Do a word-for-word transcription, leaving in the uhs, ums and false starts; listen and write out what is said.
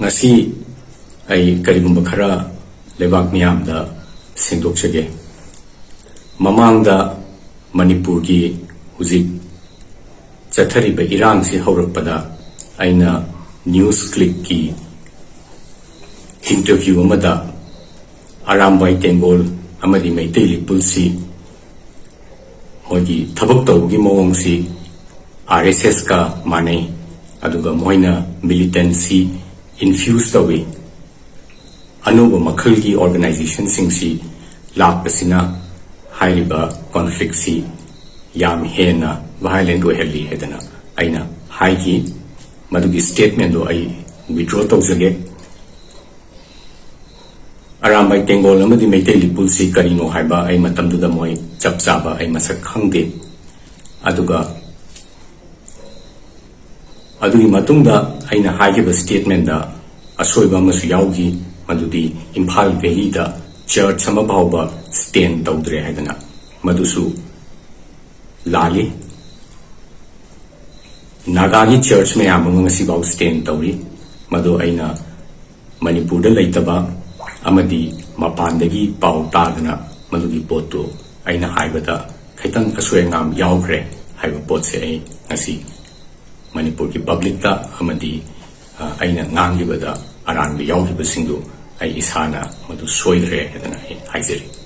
ꯉꯁꯤ ꯑꯩ ꯀꯔꯤꯒꯨꯝꯕ ꯈꯔ ꯂꯩꯕꯥꯛ ꯃꯤꯌꯥꯝꯗ ꯁꯦꯡꯗꯣꯛꯆꯒꯦ꯫ ꯃꯃꯥꯡꯗ ꯃꯅꯤꯄꯨꯔꯒꯤ ꯍꯧꯖꯤꯛ ꯆꯠꯊꯔꯤꯕ ꯏꯔꯥꯡꯁꯤ ꯍꯧꯔꯛꯄꯗ ꯑꯩꯅ ꯅ꯭ꯌꯨꯁ ꯀ꯭ꯂꯤꯛꯀꯤ ꯏꯟꯇꯔꯚ꯭ꯌꯨ ꯑꯃꯗ ꯑꯔꯥꯝꯕꯥꯏ ꯇꯦꯡꯒꯣꯜ ꯑꯃꯗꯤ ꯃꯩꯇꯩ ꯂꯤꯄꯨꯜꯁꯤ ꯃꯣꯏꯒꯤ ꯊꯕꯛ ꯇꯧꯕꯒꯤ ꯃꯑꯣꯡꯁꯤ ꯑꯥꯔ ꯑꯦꯁ ꯑꯦꯁꯀ ꯃꯥꯟꯅꯩ, ꯑꯗꯨꯒ ꯃꯣꯏꯅ ꯃꯤꯂꯤꯇꯦꯟꯁꯤ ꯏꯟꯐ꯭ꯌꯨꯁ ꯇꯧꯏ꯫ ꯑꯅꯧꯕ ꯃꯈꯜꯒꯤ ꯑꯣꯔꯒꯅꯥꯏꯖꯦꯁꯟꯁꯤꯡꯁꯤ ꯂꯥꯛꯄꯁꯤꯅ ꯍꯥꯏꯔꯤꯕ ꯀꯣꯟꯐ꯭ꯂꯤꯛꯁꯤ ꯌꯥꯝ ꯍꯦꯟꯅ ꯚꯥꯏꯂꯦꯟꯠ ꯑꯣꯏꯍꯜꯂꯤ ꯍꯥꯏꯗꯅ ꯑꯩꯅ ꯍꯥꯏꯈꯤ꯫ ꯃꯗꯨꯒꯤ ꯁ꯭ꯇꯦꯠꯃꯦꯟꯗꯣ ꯑꯩ ꯋꯤꯗ꯭ꯔꯣ ꯇꯧꯖꯒꯦ꯫ ꯑꯔꯥꯝꯕꯥꯏ ꯇꯦꯡꯒꯣꯜ ꯑꯃꯗꯤ ꯃꯩꯇꯩ ꯂꯤꯄꯨꯜꯁꯤ ꯀꯔꯤꯅꯣ ꯍꯥꯏꯕ ꯑꯩ ꯃꯇꯝꯗꯨꯗ ꯃꯣꯏ ꯆꯞ ꯆꯥꯕ ꯑꯩ ꯃꯁꯛ ꯈꯪꯗꯦ꯫ ꯑꯗꯨꯒ ꯑꯗꯨꯒꯤ ꯃꯇꯨꯡꯗ ꯑꯩꯅ ꯍꯥꯏꯈꯤꯕ ꯁ꯭ꯇꯦꯠꯃꯦꯟꯗ ꯑꯁꯣꯏꯕ ꯑꯃꯁꯨ ꯌꯥꯎꯈꯤ, ꯃꯗꯨꯗꯤ ꯏꯝꯐꯥꯜ ꯚꯦꯂꯤꯗ ꯆꯔꯆ ꯑꯃ ꯐꯥꯎꯕ ꯁ꯭ꯇꯦꯟ ꯇꯧꯗ꯭ꯔꯦ ꯍꯥꯏꯗꯅ꯫ ꯃꯗꯨꯁꯨ ꯂꯥꯜꯂꯤ꯫ ꯅꯥꯒꯥꯒꯤ ꯆꯔꯆ ꯃꯌꯥꯝ ꯑꯃ ꯉꯁꯤꯐꯥꯎ ꯁ꯭ꯇꯦꯟ ꯇꯧꯔꯤ꯫ ꯃꯗꯨ ꯑꯩꯅ ꯃꯅꯤꯄꯨꯔꯗ ꯂꯩꯇꯕ ꯑꯃꯗꯤ ꯃꯄꯥꯟꯗꯒꯤ ꯄꯥꯎ ꯇꯥꯗꯅ ꯃꯗꯨꯒꯤ ꯄꯣꯠꯇꯨ ꯑꯩꯅ ꯍꯥꯏꯕꯗ ꯈꯤꯇꯪ ꯑꯁꯣꯏ ꯑꯉꯥꯝ ꯌꯥꯎꯈ꯭ꯔꯦ ꯍꯥꯏꯕ ꯄꯣꯠꯁꯦ ꯑꯩ ꯉꯁꯤ ꯃꯅꯤꯄꯨꯔꯒꯤ ꯄꯕ꯭ꯂꯤꯛꯇ ꯑꯃꯗꯤ, ꯑ, ꯑꯩꯅ ꯉꯥꯡꯈꯤꯕꯗ ꯑꯔꯥꯟꯕ ꯌꯥꯎꯈꯤꯕꯁꯤꯡꯗꯨ ꯑꯩ ꯏꯁꯥꯅ ꯃꯗꯨ ꯁꯣꯏꯈ꯭ꯔꯦ ꯍꯥꯏꯗꯅ ꯑꯩ ꯍꯥꯏꯖꯔꯤ꯫